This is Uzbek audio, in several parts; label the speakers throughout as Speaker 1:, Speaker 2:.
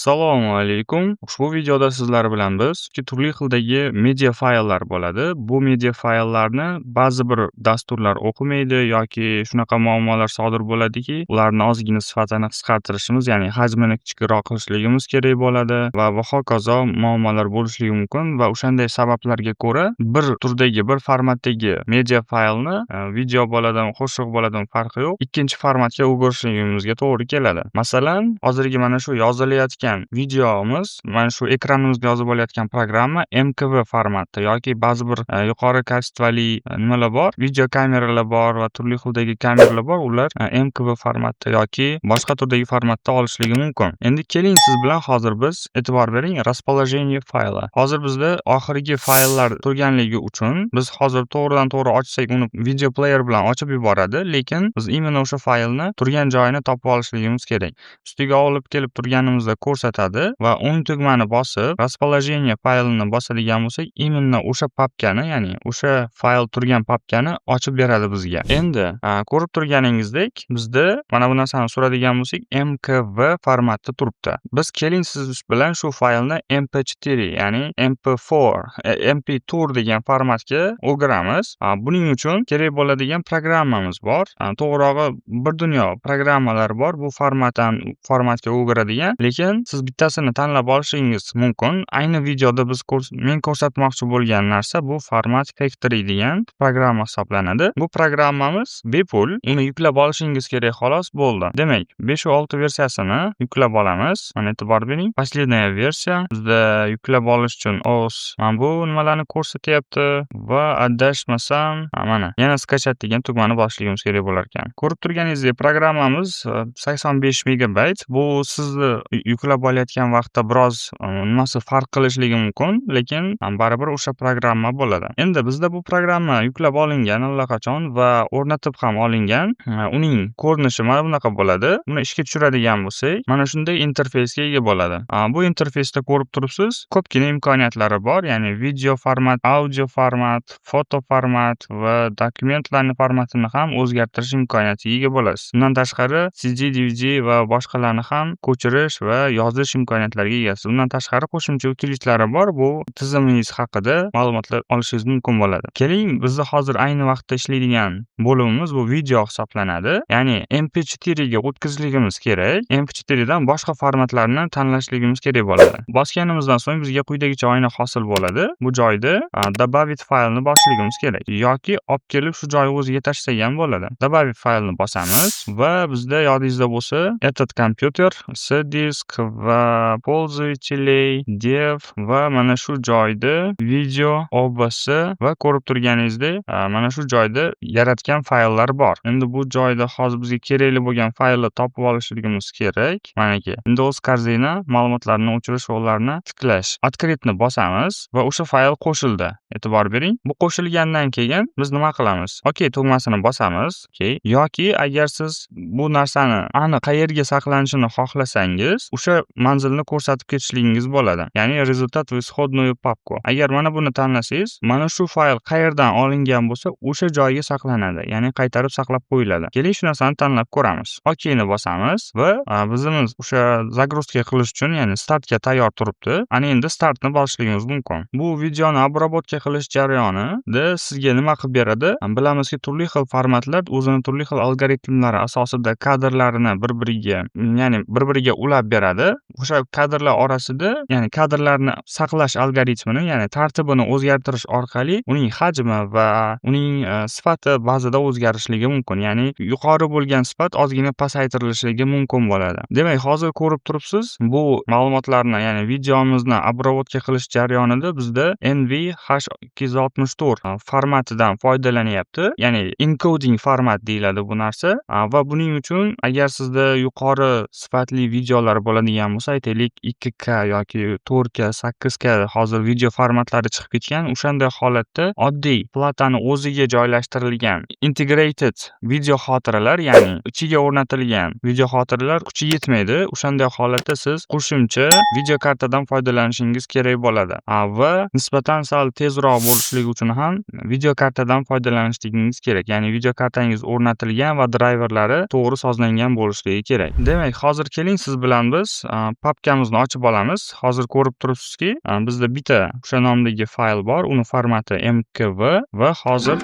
Speaker 1: Assalomu alaykum. Ushbu videoda sizlar bilan biz turli xildagi media fayllar bo'ladi. Bu media fayllarni ba'zi bir dasturlar o'qimaydi yoki shunaqa muammolar sodir bo'ladiki, ularni ozgina sifatini qisqartirishimiz, ya'ni hajmini kichikroq qilishligimiz kerak bo'ladi va hokazo muammolar bo'lishligi mumkin va o'shanday sabablarga ko'ra bir turdagi, bir formatdagi media faylni, video bo'ladimi, qo'shiq bo'ladimi, farqi yo'q, ikkinchi formatga o'girishligimizga to'g'ri keladi. Masalan, hozirgi mana shu yozilayotgan videomiz, mana shu ekranimizga yozib olayotgan programma MKV formatda yoki ba'zi bir yuqori качество li nimalar bor, video kameralar bor va turli xildagi kameralar bor, ular MKV formatda yoki boshqa turdagi formatda olishligi mumkin. Endi keling, siz bilan hozir biz, e'tibor bering, расположение файла. Hozir bizda oxirgi fayllar turganligi uchun biz hozir to'g'ridan to'g'ri ochsak, uni video player bilan ochib yuboradi, lekin biz именно o'sha faylni turgan joyini topib olishligimiz kerak. Ustiga olib kelib turganimizda ko'rsatadi va o'ng tugmani bosib, расположение faylini bosadigan bo'lsak, именно o'sha papkani, ya'ni o'sha fayl turgan papkani ochib beradi bizga. Endi ko'rib turganingizdek, bizda mana bu narsani so'radigan bo'lsak, MKV formatda turibdi. Biz keling, siz bilan shu faylni MP4, ya'ni MP4, MP4 degan formatga o'giramiz. Buning uchun kerak bo'ladigan programmamiz bor. To'g'rirog'i, bir dunyo programmalar bor bu formatdan formatga o'giradigan, lekin siz bittasini tanlab olishingiz mumkin. Ayni videoda biz men ko'rsatmoqchi bo'lgan narsa bu Format Factory degan programma hisoblanadi. Bu programmamiz bepul, uni yuklab olishingiz kerak xolos, bo'ldi. Demak, 5.6 versiyasini yuklab olamiz. Mana, e'tibor bering. Последняя версия. Bizda yuklab olish uchun OS mana bu nimalarni ko'rsatyapti va adashmasam, mana, yana "Скачать" degan tugmani bosishligimiz kerak bo'lar ekan. Ko'rib turganingizdek, programmamiz 85 megabayt. Bu sizni yuklab olayotgan vaqtda biroz nimasi farq qilishligi mumkin, lekin baribir o'sha programma bo'ladi. Endi bizda bu programma yuklab olingan allaqachon va o'rnatib ham olingan. Uning ko'rinishi mana bunaqa bo'ladi. Buni ishga tushiradigan bo'lsak, mana shunday interfeysga ega bo'ladi. Bu interfeysda ko'rib turibsiz, ko'pgina imkoniyatlari bor, ya'ni video format, audio format, foto format va dokumentlarni formatini ham o'zgartirish imkoniyatiga ega bo'lasiz. Bundan tashqari CD, DVD va boshqalarni ham ko'chirish va yozish imkoniyatlariga egasiz. Undan tashqari qo'shimcha utilitalari bor. Bu tizimingiz haqida ma'lumotlar olishingiz mumkin bo'ladi. Keling, bizni hozir ayni vaqtda ishlaydigan bo'limimiz bu video hisoblanadi. Ya'ni MP4 ga o'tkazishligimiz kerak. MP4 dan boshqa formatlarni tanlashligimiz kerak bo'ladi. Bosganimizdan so'ng bizga quyidagicha oyna hosil bo'ladi. Bu joyda "Добавить файл" ni bosishligimiz kerak yoki olib kelib shu joyi o'ziga tashlasak ham bo'ladi. "Добавить файл" ni bosamiz va bizda, yodingizda bo'lsa, "Этот компьютер", C диск va "Пользователей", "Dev" va mana shu joyda video OBS va ko'rib turganingizdek, mana shu joyda yaratgan fayllar bor. Endi bu joyda hozir bizga kerakli bo'lgan faylni topib olishligimiz kerak. Manaki Windows корзина, ma'lumotlarni o'chirish va ularni tiklash. "Открыть" ni bosamiz va o'sha fayl qo'shildi. E'tibor bering. Bu qo'shilgandan keyin biz nima qilamiz? OK tugmasini bosamiz. OK. Yoki agar siz bu narsani aniq qayerga saqlanishini xohlasangiz, o'sha manzilni ko'rsatib ketishligingiz bo'ladi. Ya'ni "Результат в исходную папку". Agar mana buni tanlasangiz, mana shu fayl qayerdan olingan bo'lsa, o'sha joyga saqlanadi, ya'ni qaytarib saqlab qo'yiladi. Keling, shu narsani tanlab ko'ramiz. OK ni bosamiz va bizimiz o'sha загрузка qilish uchun, ya'ni startga tayyor turibdi. Ana endi startni bosishligimiz mumkin. Bu videoni обработка qilish jarayonida sizga nima qilib beradi? Bilamizki, turli xil formatlar o'zini turli xil algoritmlari asosida kadrlarini bir-biriga, ya'ni bir-biriga ulab beradi. O'sha kadrlar orasida, ya'ni kadrlarni saqlash algoritmini, ya'ni tartibini o'zgartirish orqali uning hajmi va uning sifati ba'zida o'zgarishligi mumkin. Ya'ni yuqori bo'lgan sifat ozgina pasaytirilishligi mumkin bo'ladi. Demak, hozir ko'rib turibsiz, bu ma'lumotlarni, ya'ni videomizni обработка qilish jarayonida bizda NV H264 formatidan foydalanyapti. Ya'ni encoding format deyiladi bu narsa va buning uchun agar sizda yuqori sifatli videolar bo'ladigan bo'lsa, aytaylik, 2K yoki 4K, 8K, hozir video formatlari chiqib ketgan, o'shanday holatda oddiy platani o'ziga joylashtirilgan integrated video xotiralar, ya'ni ichiga o'rnatilgan video xotiralar kuchi yetmaydi. O'shanday holatda siz qo'shimcha video kartadan foydalanishingiz kerak bo'ladi va nisbatan sal tezroq bo'lishligi uchun ham video kartadan foydalanishligingiz kerak. Ya'ni video kartangiz o'rnatilgan va drayverlari to'g'ri sozlangan bo'lishligi kerak. Demak, hozir keling, siz bilan biz Papkamizni ochib olamiz. Hozir ko'rib turibsizki, bizda bitta o'sha nomdagi fayl bor. Uni formati MKV va hozir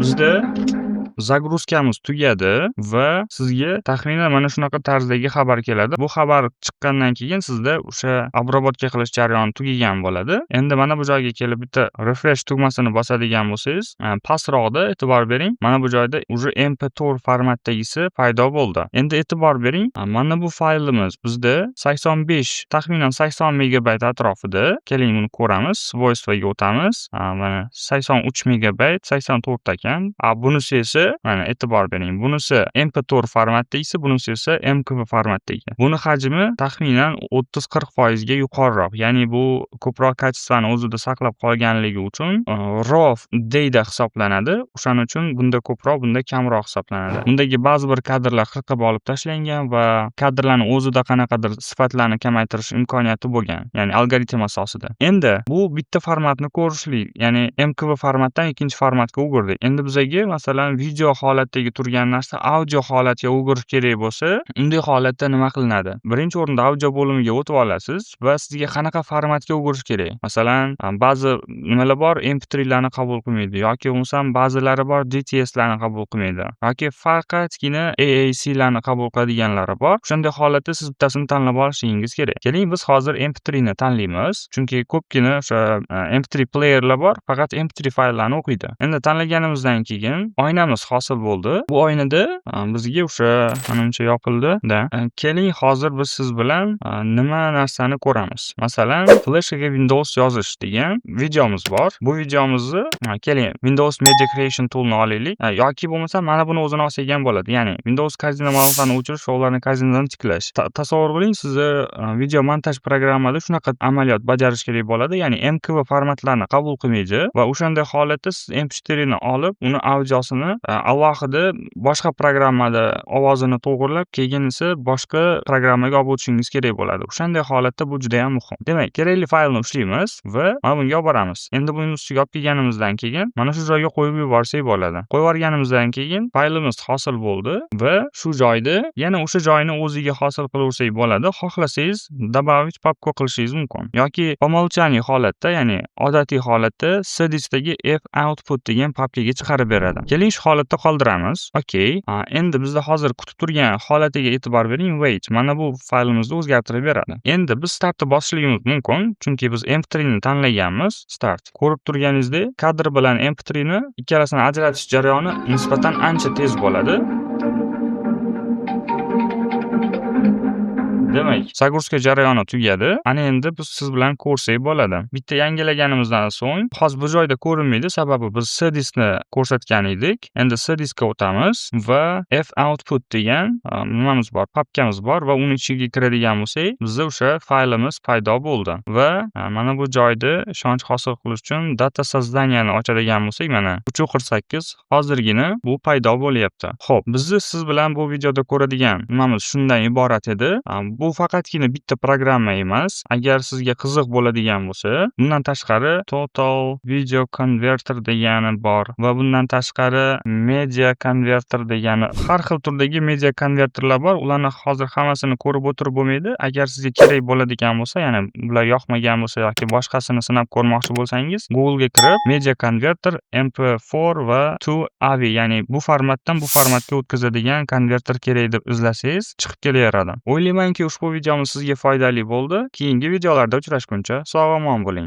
Speaker 1: bizda загрузка miz tugadi va sizga taxminan mana shunaqa tarzdagi xabar keladi. Bu xabar chiqqandan keyin sizda o'sha обработка qilish jarayoni tugagan bo'ladi. Endi mana bu joyga kelib bitta refresh tugmasini bosadigan bo'lsangiz, pastroqda e'tibor bering, mana bu joyda уже MP4 formatdagisi paydo bo'ldi. Endi e'tibor bering, mana bu faylimiz bizda 85, taxminan 80 megabayt atrofida. Keling, buni ko'ramiz. Свойство ga o'tamiz. Mana 83 megabayt, 84 ekan. Bunisi esa, mana e'tibor bering, bunisi MP4 formatdagisi, bunisi esa MKV formatdagi. Buni hajmi taxminan 30-40% ga yuqoriroq. Ya'ni bu ko'proq качество ni o'zida saqlab qolganligi uchun RAW data hisoblanadi. O'shaning uchun bunda ko'proq, bunda kamroq hisoblanadi. Bundagi ba'zi bir kadrlar qirqib olib tashlangan va kadrlarni o'zida qanaqadir sifatlarni kamaytirish imkoniyati bo'lgan, ya'ni algoritm asosida. Endi bu bitta formatni ko'rishlik, ya'ni MKV formatdan ikkinchi formatga o'girdik. Endi bizaga, masalan, video holatdagi turgan narsa audio holatga o'girish kerak bo'lsa, unday holatda nima qilinadi? Birinchi o'rinda audio bo'limiga o'tib olasiz va sizga qanaqa formatga o'girish kerak? Masalan, ba'zi nimalar bor, MP3larni qabul qilmaydi yoki bo'lmasam ba'zilari bor, DTSlarni qabul qilmaydi yoki faqatgina AAClarni qabul qiladiganlari bor. O'shanday holatda siz bittasini tanlab olishingiz kerak. Keling, biz hozir MP3 ni tanlaymiz, chunki ko'pgina o'sha MP3 playerlar bor, faqat MP3 fayllarni o'qiydi. Endi tanlaganimizdan keyin oynamiz hosil bo'ldi. Bu oynada bizga o'sha manimcha yopildi da. Keling, hozir biz siz bilan nima narsani ko'ramiz. Masalan, fleshkaga Windows yozish degan videomiz bor. Bu videomizni, keling, Windows Media Creation toolni olaylik yoki bo'lmasa mana buni o'zini olsak ham bo'ladi. Ya'ni Windows корзина ma'lumotlarini o'chirish va ularni корзина dan tiklash. Tasavvur qiling, sizni video montaj programmada shunaqa amaliyot bajarish kerak bo'ladi. Ya'ni MKV formatlarni qabul qilmaydi va o'shanday holatda siz MP4 ni olib, uni audiosini alohida boshqa programmada ovozini to'g'irlab, keyin esa boshqa programmaga olib o'tishingiz kerak bo'ladi. O'shanday holatda bu juda ham muhim. Demak, kerakli faylni ushlaymiz va mana bunga olib boramiz. Endi buni ustiga olib kelganimizdan keyin mana shu joyga qo'yib yuborsak bo'ladi. Qo'yib yuborganimizdan keyin faylimiz hosil bo'ldi va shu joyda yana o'sha joyni o'ziga hosil qilaversak bo'ladi. Xohlasangiz, добавить папку qilishingiz mumkin yoki по умолчанию holatda, ya'ni odatiy holatda C diskdagi F output degan papkaga chiqarib beradi. Keling, shu holatda qoldiramiz. Okey. Endi bizda hozir kutib turgan holatiga e'tibor bering. Wait, mana bu faylimizni o'zgartirib beradi. Endi biz startni bosishligimiz mumkin, chunki biz MP3 ni tanlaganmiz. Start. Ko'rib turganingizdek, kadr bilan MP3 ni ikkalasini ajratish jarayoni nisbatan ancha tez bo'ladi. Demak, загрузка jarayoni tugadi. Ana endi biz siz bilan ko'rsak bo'ladi. Bitta yangilaganimizdan so'ng, hozir bu joyda ko'rinmaydi, sababi biz C diskni ko'rsatgan edik. Endi C diskka o'tamiz va F output degan nimamiz bor, papkamiz bor va uni ichiga kiradigan bo'lsak, bizda o'sha faylimiz paydo bo'ldi. Va mana bu joyda ishonch hosil qilish uchun дата создания ni ochadigan bo'lsak, mana 3:48 hozirgina bu paydo bo'lyapti. Xo'p, bizni siz bilan bu videoda ko'radigan nimamiz shundan iborat edi. Bu faqatgina bitta programma emas. Agar sizga qiziq bo'ladigan bo'lsa, bundan tashqari Total Video Converter degani bor va bundan tashqari Media Converter degani, har xil turdagi media konverterlar bor. Ularni hozir hammasini ko'rib o'tirib bo'lmaydi. Agar sizga kerak bo'ladigan bo'lsa, ya'ni bular yoqmagan bo'lsa yoki boshqasini sinab ko'rmoqchi bo'lsangiz, Google'ga kirib Media Converter MP4 va to AVI, ya'ni bu formatdan bu formatga o'tkazadigan konverter kerak deb izlasangiz chiqib kelaveradi. O'ylaymanki, ushbu videomiz sizga foydali bo'ldi. Keyingi videolarda uchrashguncha sog' omon bo'ling.